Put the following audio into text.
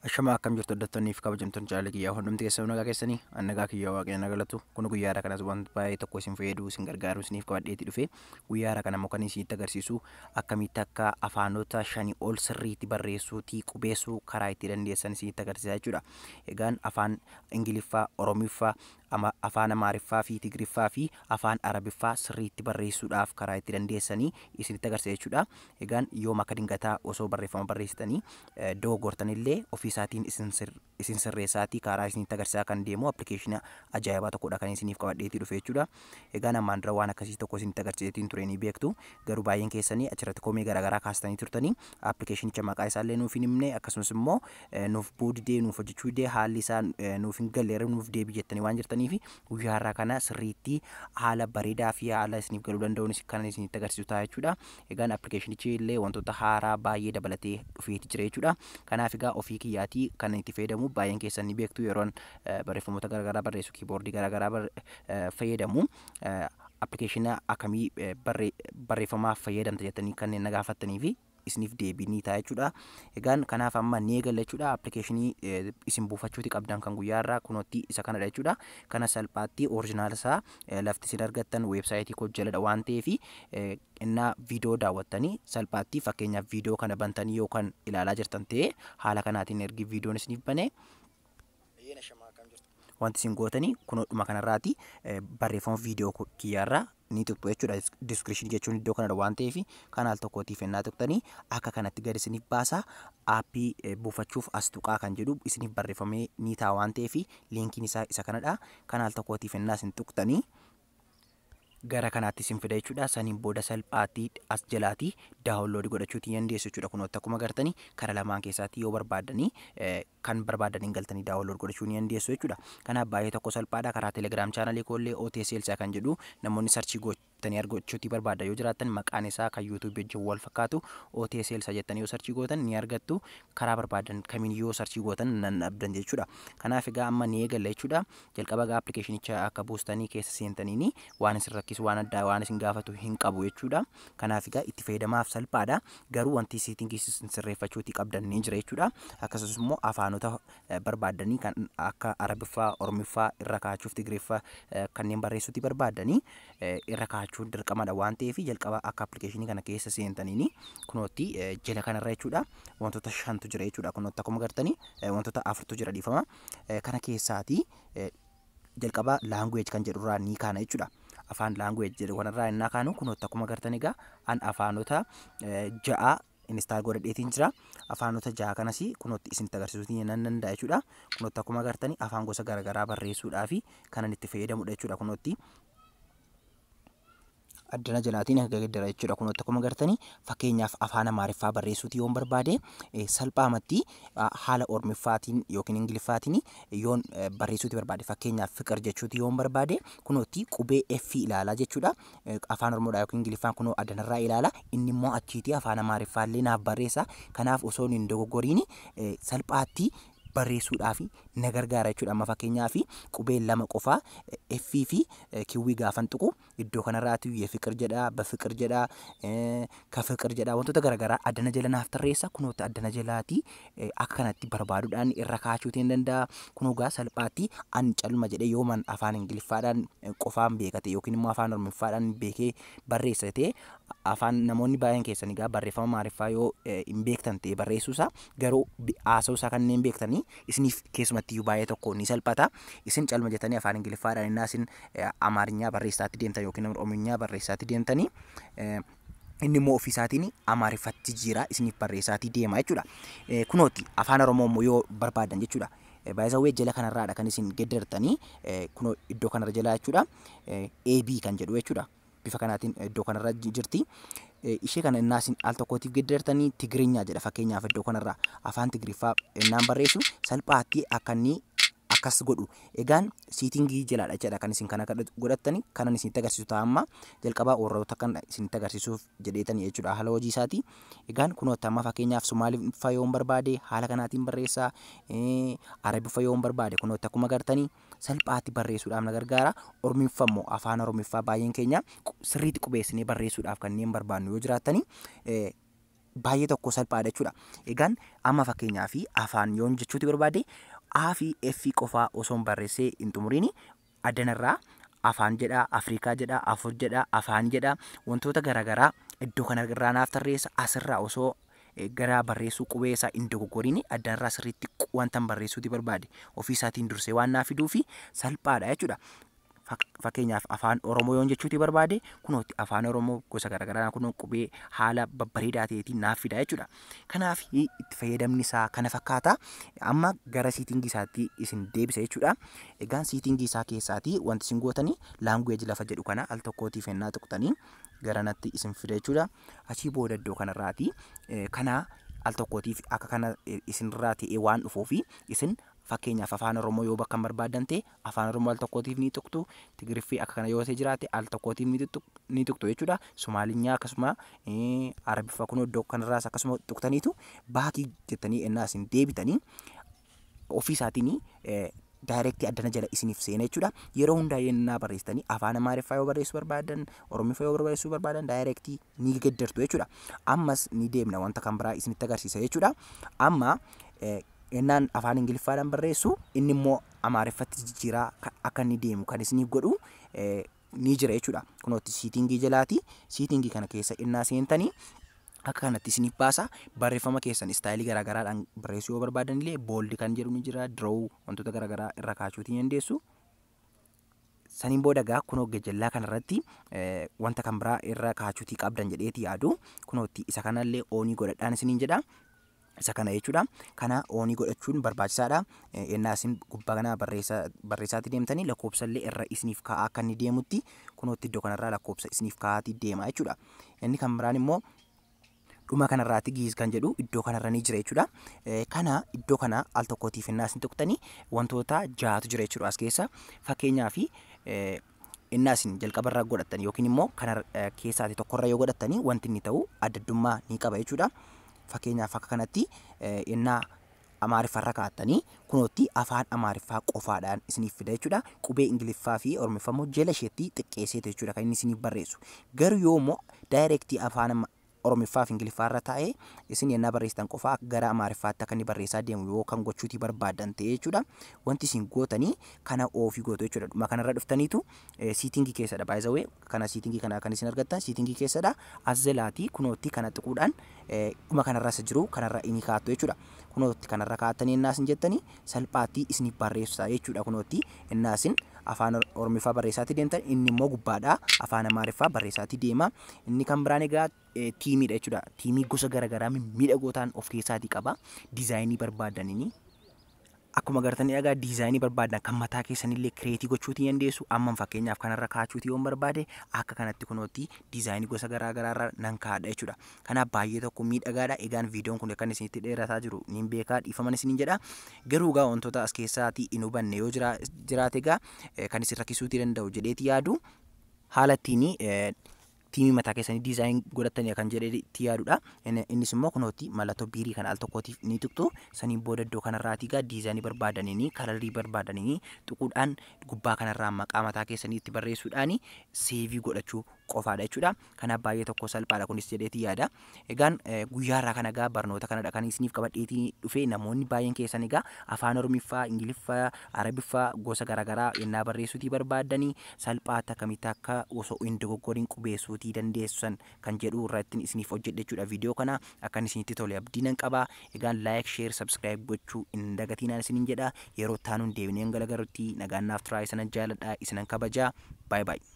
Ashamaa, akkam jirtu hordoftoonnii fi kabajamtoonni jaalala kiyyaa? Hundumti keessan nagaa keessanii? An nagaa kiyyaa, Waaqayyo na galatu. Kun guyyaa har'a kanas wanta baay'ee tokko isin fayyadu, isin gargaaru isiniif qabadheetti dhufe. Guyyaa har'a kana immoo kan isinitti agarsiisu akkamitti akka afaanota shanii ol sirriitti barreessuutii qubeessuu karaa itti dandeessan isinitti agarsiisa jechuudha. Egaan afaan Ingiliffaa, Oromiffaa, afaan Amaariffaa fi Tigiriffaa fi afaan Arabiffaa sirriitti barreessuudhaaf karaa itti dandeessanii isinitti agarsiisa jechuudha. Egaan yoom akka dingataa osoo barreeffama barreessitanii dogoggortanillee ofii isaatiin isin sirreessaatii karaa isinitti agarsiisaa kan deemu appilikeeshina ajaa'ibaa tokkodha kan isiniif qabadheetii dhufe jechuudha. Egaan ammaan dura waan akkasii tokko isinitti agarsiiseetiin ture ni beektu. Garuu baay'een keessanii achirratti komee garaagaraa kaastanii turtanii, appilikeeshinicha maqaa isaallee nuuf hin himne, akkasumas immoo nuuf buudidee, nuuf hojjechuu didee, haalli isaa nuuf hin galle, nuuf deebi jettanii waan jirtaniif, guyyaa har'aa kana sirriitti haala bareedaa fi haala isiniif galuu danda'uun kan isinitti agarsiisu ta'a jechuudha. Egaan appilikeeshinichi illee wantoota haaraa baay'ee dabalatee dhufeeti jira jechuudha. Kanaaf egaa ofii kiyyaatii kan itti fayyadamu baay'een keessan ni beektu, yeroon barreeffamoota garaagaraa barreessu kiiboordii garaagaraa fayyadamu. Appilikeeshina akkamii barreeffamaaf fayyadamta jettanii kanneen na gaafattanii fi isiniif deebii ni ta'a jechuudha. Egaan kanaaf amma ni eegalla jechuudha. Appilikeeshinii isin buufachuuti qabdan kan guyyaa irraa kunootti isa kanadha jechuudha. Kana salphaatti original isaa lafti isin argattan weebsaayitii koo jaladha waan ta'eef, innaa viidiyoo daawwattanii salphaatti, fakkeenyaaf viidiyoo kana bantanii yookaan ilaalaa jirtan ta'e, haala kanaatiin ergi viidiyoon isiniif bane, wanti isin gootanii kunoodhuma kanarraati barreeffama viidiyoo kiyyaarraa ni tuqxu jechuudha. Description jechuun iddoo kanadha waan ta'eef, kanaal tokkootiif ennaa tuqxanii akka kanatti gadi isiniif baasa. Aappii buufachuuf as tuqaa kan jedhu isiniif barreeffamee ni ta'a waan ta'eef, liinkiin isaa isa kanadha. Kanaal tokkootiif ennaa isin tuqxanii gara kanaatti isin fida jechuudha. Saniin booda salphaatti as jalaati download godhachuutii dandeessu jechuudha. Kunooti akkuma agartanii karaa lamaan keessaatti yoo barbaaddanii kan barbaadaniin galtanii download godhachuu ni dandeessu jechuudha. Kanaaf baay'ee tokko salphaadha. Karaa Telegram chaanalii koollee OTSL kan jedhu namoonni search gootanii argachuutii barbaadan yoo jiraattan, maqaan isaa kan YouTube wajjin wal fakkaatu OTSL jettanii yoo search gootan ni argattu. Karaa barbaadan kamiin yoo search gootan nan dhabdan jechuudha. Kanaaf egaa amma ni eegalla jechuudha. Jalqaba egaa appilikeeshinicha akka buustanii keessa seentaniini waan isin rakkisu, waan addaa waan isin gaafatu hin qabu jechuudha. Kanaaf egaa itti fayyadamaaf salphaadha. Garuu wanti setting isin sirreeffachuutii qabdan ni jira jechuudha. Akkasumas immoo afaanota barbaaddanii kan akka Arabiffaa, Oromiffaa irra kaa'achuuf, Tigiriffaa kanneen barreessuutii barbaaddanii irra kaa'achuun dirqamadha waan ta'eef, jalqaba akka appilikeeshinii kana keessa seentaniini kunootti jala kanarra jechuudha wantoota shantu jira jechuudha. Kunootti akkuma agartanii wantoota afurtu jira, dhiifama. Kana keessaatii jalqaba language kan jedhurraa ni kaana jechuudha. Afaan language jedhu kanarraa innaa kaanu, kunootti akkuma agartan egaa an afaanota ja'a install godhadheetiin jira. Afaanota ja'a kanas kunootti isinitti agarsiisuutii nan danda'a jechuudha. Kunootti akkuma agartanii afaan gosa garaagaraa barreessuudhaaf kanan itti fayyadamudha jechuudha. Kunootti addana jalaatiin akka gaddara jechuudha. Kunootti akkuma agartanii, fakkeenyaaf afaan Amaariffaa barreessuuti yoon barbaade, salphaamatti haala Oromiffaatiin yookiin Ingiliffaatiin yoon barreessuuti barbaade, fakkeenyaaf ፍቅር jechuuti yoon barbaade, kunootti qubee F ilaalaa jechuudha. Afaan Oromoodhaa yookiin Ingiliffaan kunoo addanarraa ilaala. Inni immoo achiitii afaan Amaariffaallee naaf barreessa. Kanaaf osoo hin dogoggoriin salphaatti barreessuudhaaf na gargaara jechuudha. Amma fakkeenyaaf qubee lama qofaa F fi Q gaafan tuqu, iddoo kanarraati የፍቅር jedha, በፍቅር jedha, ከፍቅር jedha, wantoota garaagaraa addana jala naaf tarreessa. Kunooti addana jalaati akka kanatti barbaaduudhaan irra kaa'achuutii hin danda'a. Kunoo gaa salphaatti an calma jedhee yooman afaan Ingiliffaadhaan qofaan beekate yookiin immoo afaan Oromiffaadhaan beekee barreessa ta'e, afaan namoonni baay'een keessan egaa barreeffama Amaariffaa yoo hin beektan ta'e, barreessuusaa garuu haasa'uusaa kanneen beektanii isiniif keessumatti iyyuu baay'ee tokko ni salphata. Isin calma jettanii afaan Ingiliffaadhaan innaa isin Amaarinyaa barreessaatti deemtan yookiin Orominyaa barreessaatti deemtanii, inni immoo ofiisaatiin Amaariffatti jijjiiraa isiniif barreessaatii deema jechuudha. Kunooti afaan Oromoo immoo yoo barbaadan jechuudha. Baay'isawwee jala kanarraadha kan isin geddartanii, kunoo iddoo kanarra jala jechuudha. AB kan jedhu jechuudha. Bifa kanaatiin iddoo kanarra jirti. Ishee kana innaa isin al tokkootiif geddartanii Tigiriinyaa jedha. Fakkeenyaaf iddoo kanarra afaan Tigiriffaa innaan barreessu salphaatti akka inni akkas godhu. Egaan setting jalaadha jechuudha kan isin kana godhattani. Kanan isinitti agarsiisu ta'a amma jalqabaa warroota kan isinitti agarsiisuuf jedheetani jechuudha haala hojii isaati. Egaan kunoo amma fakkeenyaaf Somaaliffaa yoon barbaade haala kanaatiin barreessaa, Arabiffaa yoon barbaade kunoo akkuma agartanii salphaatti barreessuudhaaf na gargaara. Oromiffaa immoo afaan Oromiffaa baay'een keenya sirriitti qubeessinee barreessuudhaaf kanneen barbaannu yoo jiraattani Baay'ee tokko salphaadha jechuudha. Egaan amma fakkeenyaaf afaan yoon jechuuti barbaade, A fi F qofaa osoo hin barreessee hin xumuriin addanarraa afaan jedha, Afrikaa jedha, afur jedha, afaan jedha, wantoota garaagaraa iddoo kanarraa naaf tarreessa. Asirraa osoo gara barreessuu qubee isaa hin dogoggoriin addanarraa sirriitti wanta barreessuuti barbaade ofii isaatiin dursee waan naaf fiduu fi salphaadha jechuudha. Fakkeenyaaf afaan Oromoo yoon jechuuti barbaade, kunootti afaan Oromoo gosa garaagaraa kunoo qubee haala babbareedaa ta'eetiin naaf fida jechuudha. Kanaaf itti fayyadamni isaa kana fakkaata. Amma gara setting isaatti isin deebisa jechuudha. Egaan setting isaa keessaatii wanti isin gootanii language lafa jedhu kana al tokkootiif ennaa tuqxanii gara natti isin fida jechuudha. Achii booda iddoo kanarraati kana al tokkootiif akka kana isinirraa ta'ee waan dhufuufi isin fakkeenyaaf afaan Oromoo yoo bakka hin barbaadan ta'e afaan Oromoo al tokkootiif ni tuqxu. Tigiriffii akka kana yoo ta'e jiraate al tokkootiif ni tuqxu jechuudha. Sumaalinyaa akkasuma, Arabiffaa kun iddoo kanarraas akkasuma tuqxaniitu back jettanii ennaa isin deebitanii ofii isaatiin direct addana jala isiniif seena jechuudha. Yeroo hundaa yennaa barreessitanii afaan Amaariffaa yoo barreessuu barbaadan, Oromiffaa yoo barreessuu barbaadan direct ni geddartu jechuudha. Ammas ni deemna, wanta kan biraa isinitti agarsiisa jechuudha. Amma ennaan afaan Ingiliffaadhaan barreessu inni immoo Amaariffatti jijjiiraa akka inni deemu kan isiniif godhu ni jira jechuudha. Kunootti setting jalaati. Setting kana keessa innaa seentanii akka kanatti isiniif baasa. Barreeffama keessan style garaagaraadhaan barreessuu yoo barbaadan illee bold kan jedhu ni jira. Draw wantoota garaagaraa irra kaa'achuutii ni dandeessu. Saniin booda gaa kunoo gajjallaa kanarratti wanta kan biraa irra kaa'achuutii qabdan jedheeti yaadu. Kunootti isa kanallee on godhadhaan isiniin jedha. Isa kana jechuudha. Kana on godhachuun barbaachisaadha. Ennaa isin gubbaa kana barreessaatti deemtanii lakkoofsallee irra isiniif kaa'aa akka inni deemutti kunootti iddoo kanarraa lakkoofsa isiniif kaa'aatii deema jechuudha. Inni kan biraan immoo dhuma kanarraatti Gi'iz kan jedhu iddoo kanarra ni jira jechuudha. Kana iddoo kana al tokkootiif ennaa isin tuqxanii wantoota ja'atu jira jechuudha as keessa. Fakkeenyaaf innaa isin jalqabarraa godhattan yookiin immoo kana keessaati tokkorra yoo godhattanii wanti inni ta'u adda addummaa ni qaba jechuudha. Fakkeenyaaf akka kanatti innaa Amaariffaarra kaa'attanii kunootti afaan Amaariffaa qofaadhaan isiniif fida jechuudha. Qubee Ingiliffaa fi Oromiffaa immoo jala isheetti xiqqeesseetu jechuudha kan inni isiniif barreessu. Garuu yoo immoo direct afaan Oromiffaa fi Ingiliffaarra taa'ee isin yennaa barreessitan qofaa gara Amaariffaatti akka inni barreessaa deemu yoo kan gochuutii barbaadan ta'e jechuudha. Wanti isin gootanii kana off gootu jechuudha. Dhuma kanarra dhuftaniitu setting keessadha. Baay'izawee kana setting kana kan isin argattan setting keessadha. As jalaatii kunootti kana tuquudhaan dhuma kanarra isa jiru kanarra inni kaa'attu jechuudha. Kunootti kanarra kaa'attanii innaa isin jettanii salphaatti isiniif barreessa jechuudha. Kunootti innaa isin afaan Oromiffaa barreessaatti deemtan inni immoo gubbaadhaa afaan Amaariffaa barreessaatti deema. Inni kan biraan egaa themeiidha jechuudha. Theme gosa garaagaraa mimmiidhagoo ta'an of keessaatii qaba. Design barbaadaniini. Akkuma agartanii egaa design barbaadan kan mataa keessanillee create gochuutii dandeessu. Amma fakkeenyaaf kanarra kaa'achuutii yoon barbaade akka kanatti kunootti design gosa garaagaraarra nan kaa'adha jechuudha. Kanaaf baay'ee tokko miidhagaadha. Egaan viidiyoon kun kan isinitti dheerataa jiru niin beekaa, dhiifaman isiniin jedha. Garuu egaa wantoota as keessaatii hin hubanne yoo jiraate egaa kan isin rakkisuutii danda'u jedheeti yaadu. Haala ittiin theme mataa keessanii design godhatanii kan jedheetti yaadudha. Innis immoo kunootti mallattoo biirii kana al tokkootiif ni tuqxu. Saniin booda iddoo kanarraatii egaa design barbaadaniini color barbaadaniini tuquudhaan gubbaa kanarraa maqaa mataa keessanii itti barreessuudhaan save godhachuu qofaadha jechuudha. Kanaaf baay'ee tokko salphaadha kunis jedheeti yaada. Egaan guyyaarraa kana egaa barnoota kanadha kan isiniif qabadheetii dhufe. Namoonni baay'een keessan egaa afaan Oromiffaa, Ingiliffaa, Arabiffaa gosa garaagaraa yennaa barreessuutii barbaadanii salphaatti akkamitti akka osoo hin dogoggoriin qubeessuutii dandeessan kan jedhu irratti isiniif hojjedhe jechuudha. Viidiyoo kana akkan isinitti tole abdii nan qaba. Egaan like, share, subscribe gochuu hin dagatinaan isiniin jedha. Yeroo taanuun deebinee galagarutti nagaan naaf turaa. Isinan jaaladha, isinan kabajaa. Baay'ee baay'ee.